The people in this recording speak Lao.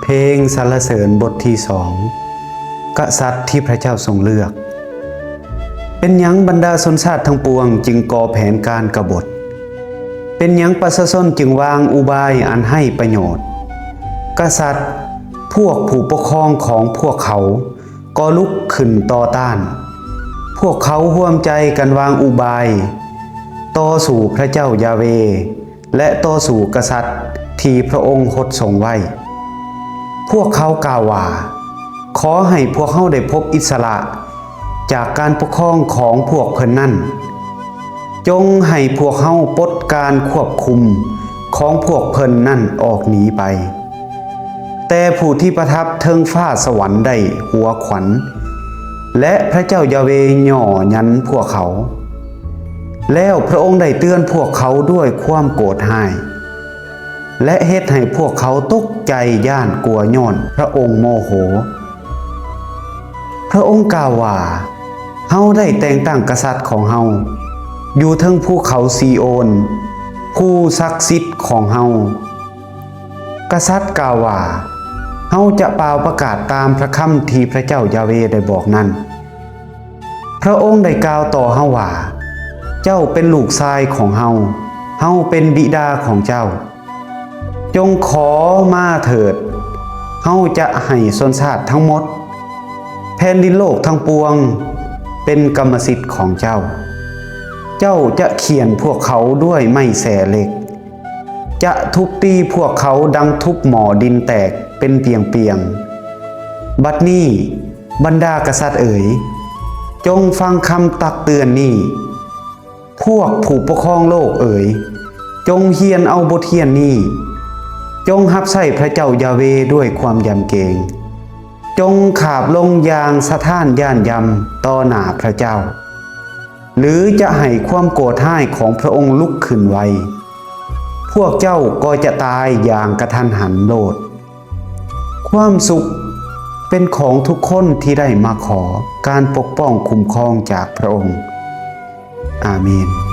ເພງສັນລະເສີນບົດທີສອງ ກະສັດທີ່ພະເຈົ້າຊົງເລືອກ. ເປັນຫຍັງບັນດາຊົນຊາດທັງປວງຈຶ່ງກໍ່ແຜນການກະບົດ? ເປັນຫຍັງປະຊາຊົນຈຶ່ງວາງອຸບາຍອັນໄຮ້ປະໂຫຍດ? ກະສັດ, ພວກຜູ້ປົກຄອງຂອງພວກເຂົາກໍລຸກຂຶ້ນຕໍ່ຕ້ານ. ພວກເຂົາຮ່ວມໃຈກັນວາງອຸບາຍຕໍ່ສູ້ພະເຈົ້າຢາເວ ແລະ ຕໍ່ສູ້ກະສັດທີ່ພະອົງຫົດສົງໄວ້. ພວກເຂົາກ່າວວ່າ, ຂໍໃຫ້ພວກເຮົາໄດ້ພົບອິດສະຫຼະຈາກການປົກຄອງຂອງພວກເພິ່ນນັ້ນ. ຈົ່ງໃຫ້ພວກເຮົາປົດການຄວບຄຸມຂອງພວກເພິ່ນນັ້ນອອກໜີໄປ. ແຕ່ຜູ້ທີ່ປະທັບເທິງຟ້າສະຫວັນໄດ້ຫົວຂວັນ ແລະ ພະເຈົ້າຢາເວຫຍໍ້ຢັນພວກເຂົາ. ແລ້ວພະອົງໄດ້ເຕືອນພວກເຂົາດ້ວຍຄວາມໂກດຮ້າຍ ແລະ ເຮັດໃຫ້ພວກເຂົາຕົກໃຈຢ້ານກົວຍ້ອນພະອົງໂມໂຫ. ພະອົງກ່າວວ່າ, ເຮົາໄດ້ແຕ່ງຕັ້ງກະສັດຂອງເຮົາຢູ່ເທິງພູເຂົາຊີໂອນ, ຜູ້ສັກສິດຂອງເຮົາ. ກະສັດກ່າວວ່າ, ເຮົາຈະປ່າວປະກາດຕາມພະຄຳທີ່ພະເຈົ້າຢາເວໄດ້ບອກນັ້ນ. ພະອົງໄດ້ກ່າວຕໍ່ເຮົາວ່າ, ເຈົ້າເປັນລູກຊາຍຂອງເຮົາ, ເຮົາເປັນບິດາຂອງເຈົ້າ. ຈົ່ງຂໍມາເຖີດ, ເຮົາຈະໃຫ້ຊົນຊາດທັງໝົດ, ແຜ່ນດິນໂລກທັງປວງເປັນກຳມະສິດຂອງເຈົ້າ. ເຈົ້າຈະຂ້ຽນພວກເຂົາດ້ວຍໄມ້ແສເຫຼັກ, ຈະທຸບຕີພວກເຂົາດັ່ງທຸບໝໍ້ດິນແຕກເປັນປຽງໆ. ບັດນີ້, ບັນດາກະສັດເອີຍ, ຈົ່ງຟັງຄຳຕັກເຕືອນນີ້. ພວກຜູ້ປົກຄອງໂລກເອີຍ, ຈົ່ງຮຽນເອົາບົດຮຽນນີ້. ຈົ່ງຮັບໃຊ້ພະເຈົ້າຢາເວດ້ວຍຄວາມຢຳເກງ. ຈົ່ງຂາບລົງຢ່າງສະທ້ານຢ້ານຢຳຕໍ່ໜ້າພະເຈົ້າ, ຫຼືຈະໃຫ້ຄວາມໂກດຮ້າຍຂອງພະອົງລຸກຂຶ້ນໄວ. ພວກເຈົ້າກໍຈະຕາຍຢ່າງກະທັນຫັນໂລດ. ຄວາມສຸກເປັນຂອງທຸກຄົນທີ່ໄດ້ມາຂໍການປົກປ້ອງຄຸ້ມຄອງຈາກພະອົງ. ອາເມນ.